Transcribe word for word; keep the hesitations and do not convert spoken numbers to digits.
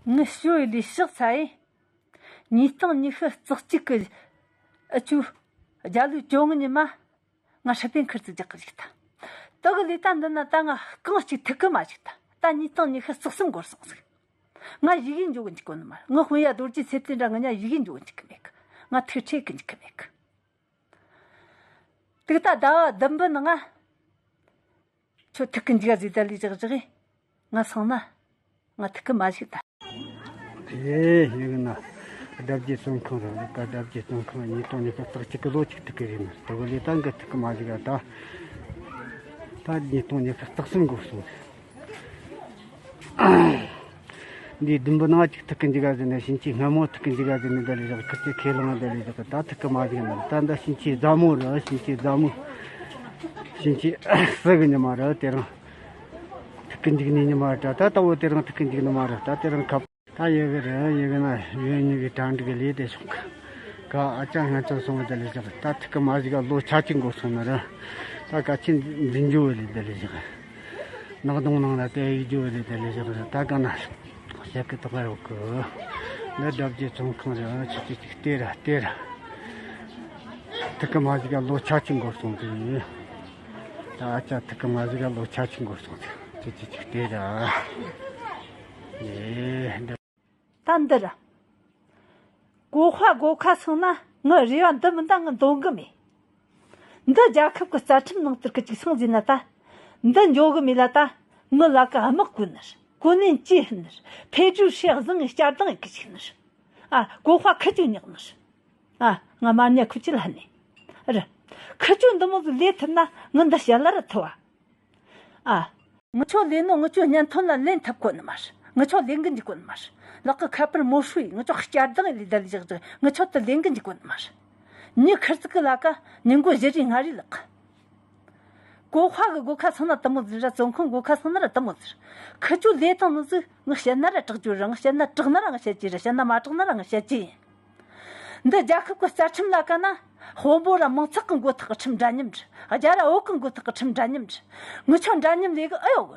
ངས་ཞོ་ཡི་ལས་ཕྱག་ཚ་ཡིན། ཉིས་སྟོང་ཉི་ཤུ་རྩ་གཅིག་གི་ཨ་ཆུ་རྒྱ་ལོའི་བཅོ་ལྔ་ཉི་མ་ང་སྲིད་དོན་ཁུར་ཚིག་རྒྱག་གི་ཞིག་ད། དག་གི་ལས་ད་འདི་ན་ད་ང་རྐང་གཅིག་ཐུག་གི་མ་ཞིག་ད། ད་ཉིས་སྟོང་ཉི་ཤུ་རྩ་གསུམ་འགོར་སོང་ཟིག། ང་ཡི་གེ་འཇོག་གི་འཇུག་གོ་ནི་མ་རེད། ངི་དཔོན་ཡ་རྡོ་རྗེ་ཚེ་བརྟན་འདྲ་ང་ཉ་ཡི་གེ་འཇོག་གི་འཇུག་གི་མེད་གི། ང་ཐུག་འཕྲད་གི་འཇུག་གི་མེད་གི། དུག་ད་ཟླ་བ་བདུན་པོ་ནང་ང་ཁྱོད་ཐུག་གི་འཇུག་ག་ཟིག་ད་ལས་བཞག་བཞག་གི། ང་སོང་ན་ང་ཐུག་གི་མ་ཞིག་ད། ཨེ་ཡིན་ན་ལྡབ་ཀྱི་བཙོན་ཁང་རེད། ལ་ཀ་ལྡབ་ཀྱི་བཙོན་ཁང་ཉིས་སྟོང་ཉི་ཤུ་རྩ་གཅིག་གི་ལོ་གཅིག་ཐུག་གི་རེད་ན་དུ་གི་ལས་ད་འགི་ཐུག་གི་མ་ཞིག་ག་ད། ད་ཉིས་སྟོང་ཉི་ཤུ་རྩ་གསུམ་འགོར་སོང་། འདི་བདུན་པོ་ནང་གཅིག་ཐུག་གི་འཇུག་ག་ཟེར་ནས་ཕྱིན་ཆད་སྔ་མོ་ཐུག་གི་འཇུག་ག་ཟེར་ནས་ད་ལས་བཞག་ཁུར་ཚོས་ཁས་བླངས་ད་ལས་བཞག་ད་ཐུག་གི་མ་ཟིག་ནི་ད་ད་ཕྱིན་ཆད་རྫ་མོ་རེད། ཕྱིན་ཆད་རྫ་མོ། ཕྱིན་ཆད་སྲི་གི་ཉི་མ་རེད། དེ་རིང་ཐུག་གི་འཇུག་ནི་ཉི་མ་རེད། ད་ལྟ་བུ་དེ་རིང་ཐུག་གི་འཇུག་ནི་མ་རེད། ད་དེ་རིང་ཁ་ད་ཡི་གེ་རེད། ཡི་གེ་ན་ཡོད་ཉི་གི་གྲ་འགྲིག་གི་ལས་དེ་བྱུང་གི། ག་ཨ་ཅག་ང་ཚོ་སོང་བ་ད་ལས་བཞག་ད་ཐུག་གི་མ་ཟིག་ག་ལོ་ཆ་གཅིག་འགོར་སོང་ནི་རེད། ད་ག་ཆེན་འཛིན་རྒྱུ་བ་ལས་ད་ལས་བཞག་ནག་དུང་ནང་ལ་དེ་ཡིག་རྒྱུ་བ་ལས་དེ་ལས་བཞག་རེད། ད་ག་ན་བཤད་གི་ཐོག་ཡོད་གི། འདི་ལྡབ་ཀྱི་བཙོན་ཁང་རེད། ཆུ་ཆུ་ཆུ་ལྟེ་ར་ལྟེ་ར། ཐུག་གི་མ་ཟིག་ག་ལོ་ཆ་གཅིག་འགོར་སོང་ཟིག། ད་ཨ་ཅག་ཐུག་གི་མ་ཟིག་ག་ལོ་ཆ་གཅིག་འགོར་སོང་ཟིག། ཆུ་ཆུ་ཆུ་ལྟེ་ར། ཨེ་འདི། ད་འདིར། གོ་ཧ་གོ་ཁ་སོང་ན་ངི་རེ་བ་འདི་མིན་ད་ངི་འདོན་གི་མེད། འདི་རྒྱལ་ཁབ་ཀྱི་རྩ་ཁྲིམས་ནང་དུ་གི་ཅིག་སོང་ཟིན་ན་ད། འདི་འཇོག་གི་མེད་ལ་ད། ངི་ལ་ཀ་དམག་གོ་ནི་རེད། གོ་ནན་ཅི་ཧི་ནི་རེད། ཕེ་ཇུ་ཧྲེ་བཟང་ངི་བསྐྱར་ལྡང་ཡི་གི་ཞིག་ནི་རེད། ཨ་གོ་ཧ་ཁི་ཅུ་ཉག་ནི་རེད། ཨ་ང་མ་ཉ་ཁུ་ཅི་ལ་ནི་རེད། ཁི་ཅུ་འདི་མོ་ཟིག་ལས་ཐུབ་ན་ངི་འདི་བཤད་ལ་ར་ཐུབ་བ། ཨ། ངི་ཆོ་ལས་ནོ་ངི་ཆོ་སྙན་ཐོན་ལ་ལེན་ཐུབ་གོ་ནི་མ་རེད། ངི་ཆོ་ལས་གི་འཇུག་གོ་ནི་མ་རེད། ལག་གི་ཁ་པར་མོ་ཧྲུའི་ངི་ཆོ་བསྐྱར་ལྡང་ལས་ད་ལས་བཞག་བཞག་ངི་ཆོ་དུ་ལས་གི་འཇུག་གོ་ནི་མ་རེད། ཉི་ཁར་ཙི་གི་ལ་ཀ་ཉི་མགོ་བཞི་རེ་ལྔ་རེ་ལག་གི། གོ་ཧ་གི་གོ་ཁ་སང་ན་དུ་མོ་ཟིག་ར་བཙོན་ཁང་གོ་ཁ་སང་ན་ར་དུ་མོ་ཟིག་ར། ཁི་ཆོ་ལས་དང་ནི་ཟིག་ངི་བཤད་ན་ར་དྲག་རྒྱུ་ར། ངི་བཤད་ན་དྲག་ན་ར་ངི་བཤད་ཀྱི་ར། བཤད་ན་མ་དྲག་ན་ར་ངི་བཤད་ཀྱི་ཡིན། འདི་རྒྱལ་ཁབ་ཀྱི་རྩ་ཁྲིམས་ལ་ཀ་ན། དཔོན་པོ་ར་མང་ཚོགས་ཀྱི་མགོ་ཐག་གི་ཁྲིམས་འདྲ་མཉམ་རེད། རྒྱ་ར་བོད་ཀྱི་མགོ་ཐག་གི་ཁྲིམས་འདྲ་མཉམ་རེད། ངི་ཆོ་འདྲ་མཉམ་ལས་གི་ཨེ་ཡོད་གི།